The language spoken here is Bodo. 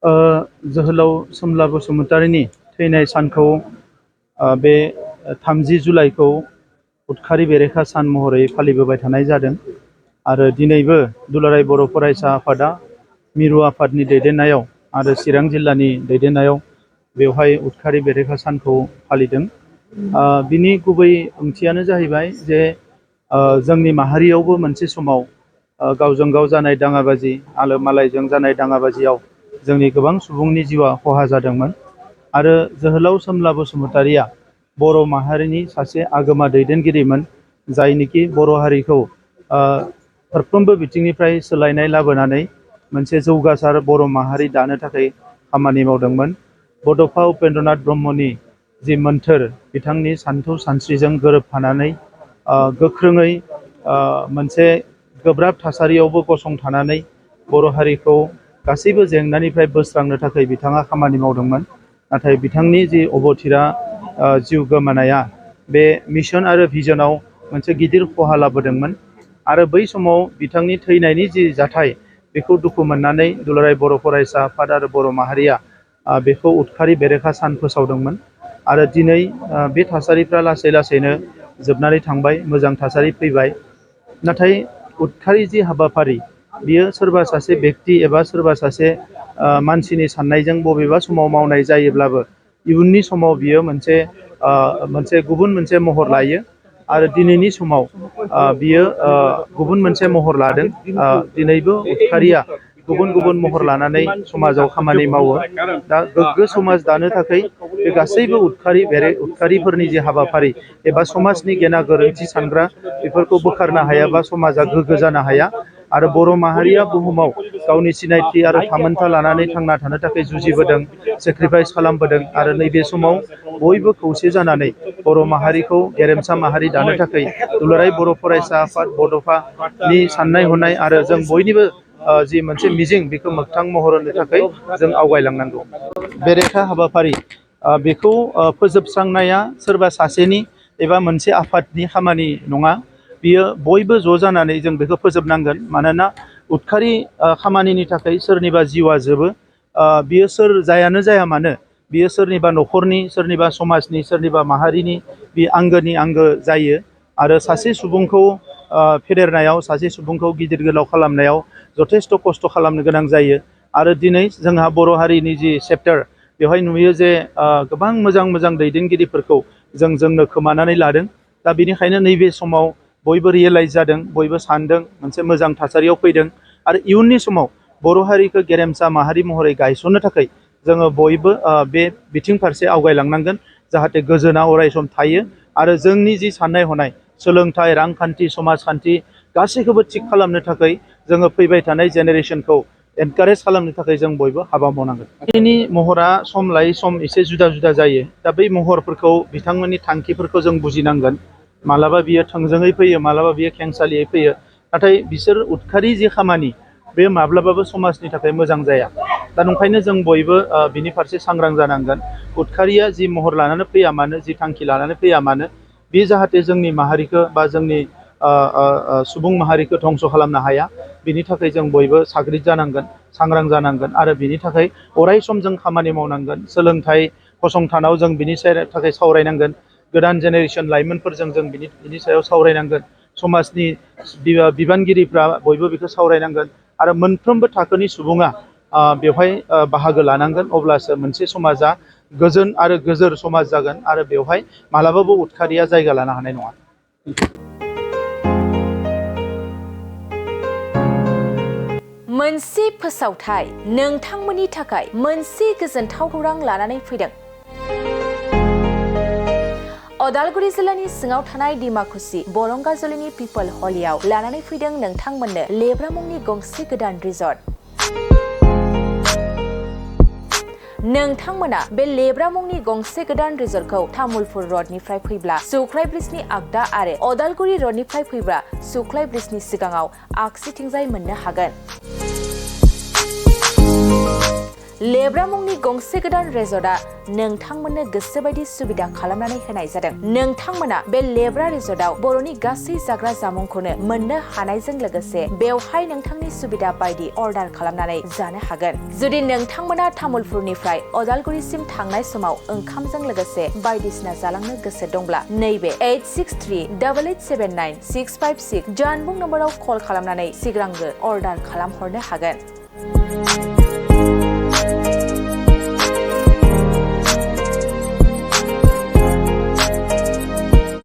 जोहोलाव सोमला बसुमतारीनि थैनाय सानखौ बे 30 जुलाइखौ उदखारि बेरेखा सान महरै फालिबोबाय थानाय जादों आरो दिनैबो दुलाराय बर' फरायसा आफादा मिरु आफादनि दैदेननायाव आरो चिरां जिल्लानि दैदेननायाव बेवहाय उदखारि बेरेखा सानखौ फालिदों। बिनि गुबै ओंथियानो जाहैबाय जे जोंनि माहारियावबो मोनसे समाव गावजों गाव जानाय दाङाबाजि आलो मालायजों जानाय दाङाबाजियाव जोंनि गोबां सुबुंनि जिउआ खहा जादोंमोन आरो जोहोलाव सोमला बसुमतारीया बर' माहारिनि सासे आगोमा दैदेनगिरिमोन जायनिखि बर' हारिखौ फारफ्रोमबो बिथिंनिफ्राय सोलायनाय लाबोनानै मोनसे जौगासार बर' माहारि दानो थाखाय खामानि मावदोंमोन। बड'फा उपेन्द्रनाथ ब्रह्मनि जि मोन्थोर बिथांनि सान्थौ सानस्रिजों गोरोबफानानै गोख्रोङै मोनसे गोब्राब थासारियावबो गसंथानानै बर' हारिखौ गासैबो जेंनानिफ्राय बोस्रांनो थाखाय बिथाङा खामानि मावदोंमोन। नाथाय बिथांनि जि अबथिरा जिउ गोमानाया बे मिशन आरो भिजनाव मोनसे गिदिर खहा लाबोदोंमोन आरो बै समाव बिथांनि थैनायनि जि जाथाय बेखौ दुखु मोननानै दुलाराय बर' फरायसा आफाद आरो बर' माहारिया बेखौ उदखारि बेरेखा सान फोसावदोंमोन आरो दिनै बे थासारिफ्रा लासै लासैनो जोबनानै थांबाय, मोजां थासारि फैबाय। नाथाय उदखारि जि हाबाफारि बियो सोरबा सासे बेक्ति एबा सोरबा सासे मानसिनि साननायजों बबेबा समाव मावनाय जायोब्लाबो इयुननि समाव बियो मोनसे गुबुन मोनसे महर लायो आरो दिनैनि समाव बियो गुबुन मोनसे महर लादों। दिनैबो उदखारिया गुबुन गुबुन महर लानानै समाजाव खामानि मावो। दा गोग्गो समाज दानो थाखाय बे गासैबो उदखारिफोरनि जे हाबाफारि एबा समाजनि गेना गोरोन्थि सानग्रा बेफोरखौ बोखारनो हायाबा समाजा गोग्गो जानो हाया आरो बर' माहारिया बुहुमाव गावनि सिनायथि आरो थामोनथा लानानै थांना थानो थाखाय जुजिबोदों, सेक्रिफाइस खालामबोदों आरो नैबे समाव बयबो खौसे जानानै बर' माहारिखौ गेरेमसा माहारि दानो थाखाय दुलाराय बर' फरायसा आफाद बड'फानि साननाय हनाय आरो जों बयनिबो जि मोनसे मिजिं बेखौ मोगथां महर होनो थाखाय जों आवगायलांनांगौ। बेरेखा हाबाफारि बेखौ फोजोबस्रांनाया सोरबा सासेनि एबा मोनसे आफादनि खामानि नङा। बियो बयबो ज' जानानै जों बेखौ फोजोबनांगोन। मानोना उदखारि खामानिनि थाखाय सोरनिबा जिउआ जोबो, बियो सोर जायानो जाया मानो बियो सोरनिबा न'खरनि, सोरनिबा समाजनि, सोरनिबा माहारिनि बे आंगोनि आंगो जायो आरो सासे सुबुंखौ फेदेरनायाव, सासे सुबुंखौ गिदिर गोलाव खालामनायाव जथेस्थ' खस्थ' खालामनो गोनां जायो। आरो दिनै जोंहा बर' हारिनि जि चेप्टार बेवहाय नुयो जे गोबां मोजां मोजां दैदेनगिरिफोरखौ जोंनो खोमानानै लादों। दा बेनिखायनो नैबे समाव बयबो रियेलाइज जादों, बयबो सानदों, मोनसे मोजां थासारियाव फैदों आरो इयुननि समाव बर' हारिखौ गेरेमसा माहारि महरै गायसननो थाखाय जोङो बयबो बे बिथिं फारसे आवगायलांनांगोन जाहाथे गोजोना अराय सम थायो आरो जोंनि जि साननाय हनाय, सोलोंथाइ, रांखान्थि, समाजखान्थि गासैखौबो थिग खालामनो थाखाय जोङो फैबाय थानाय जेनेरेसनखौ एनकारेज खालामनो थाखाय जों बयबो हाबा मावनांगोन। दिनैनि महरा सम लायै सम एसे जुदा जुदा जायो। दा बै महरफोरखौ, बिथांमोननि थांखिफोरखौ जों बुजिनांगोन। मालाबा बियो थोंजोङै फैयो, मालाबा बियो खेंसालियै फैयो। नाथाय बिसोर उदखारि जि खामानि बे माब्लाबाबो समाजनि थाखाय मोजां जाया। दा नंखायनो जों बयबो बिनि फारसे सांग्रां जानांगोन। उदखारिया जि महर लानानै फैया मानो, जि थांखि लानानै फैया मानो, बे जाहाथे जोंनि माहारिखौ बा जोंनि सुबुं माहारिखौ धंस' खालामनो हाया, बिनि थाखाय जों बयबो साग्रिद जानांगोन, सांग्रां जानांगोन आरो बिनि थाखाय अराय सम जों खामानि मावनांगोन। सोलोंथाइ फसंथानाव जों बिनि थाखाय सावरायनांगोन। गोदान जेनेरेसन लाइमोनफोरजों जों बिनि सायाव सावरायनांगोन। समाजनि बिबानगिरिफ्रा बयबो बेखौ सावरायनांगोन आरो मोनफ्रोमबो थाखोनि सुबुङा बेवहाय बाहागो लानांगोन। अब्लासो मोनसे समाजा गोजोन आरो गोजोर समाज जागोन आरो बेवहाय मालाबाबो उदखारिया जायगा लानो हानाय नङा। मोनसे फोसावथाय नोंथांमोननि थाखाय मोनसे गोजोनथाव खौरां लानानै फैदों। अदालगुरि जिल्लानि सिङाव थानाय डिमाकुसि बरंगाजुलिनि पिपल हलियाव लानानै फैदों नोंथांमोननो लेब्रा मुंनि गंसे गोदान रिजर्ट। नोंथांमोना बे लेब्रा मुंनि गंसे गोदान रिजर्टखौ तामुलपुर रडनिफ्राय फैब्ला सुख्लाय ब्रिजनि आगदा आरो अदालगुरि रडनिफ्राय फैब्ला सुख्लाय ब्रिजनि सिगाङाव आगसिथिंजाय मोननो हागोन। लेब्रा मुंनि गंसे गोदान रिजर्टआ नोंथांमोननो गोसोबायदि सुबिदा खालामनानै होनाय जादों। नोंथांमोना बे लेब्रा रिजर्टआव बर'नि गासै जाग्रा जामुंखौनो मोननो हानायजों लोगोसे बेवहाय नोंथांनि सुबिदा बायदि अर्डार खालामनानै जानो हागोन। जुदि नोंथांमोना तामुलपुरनिफ्राय अदालगुरिसिम थांनाय समाव ओंखामजों लोगोसे बायदिसिना जालांनो गोसो दंब्ला नैबे 8638879656 जानबुं नम्बराव कल खालामनानै सिगांग्रो अर्डार खालामहरनो हागोन।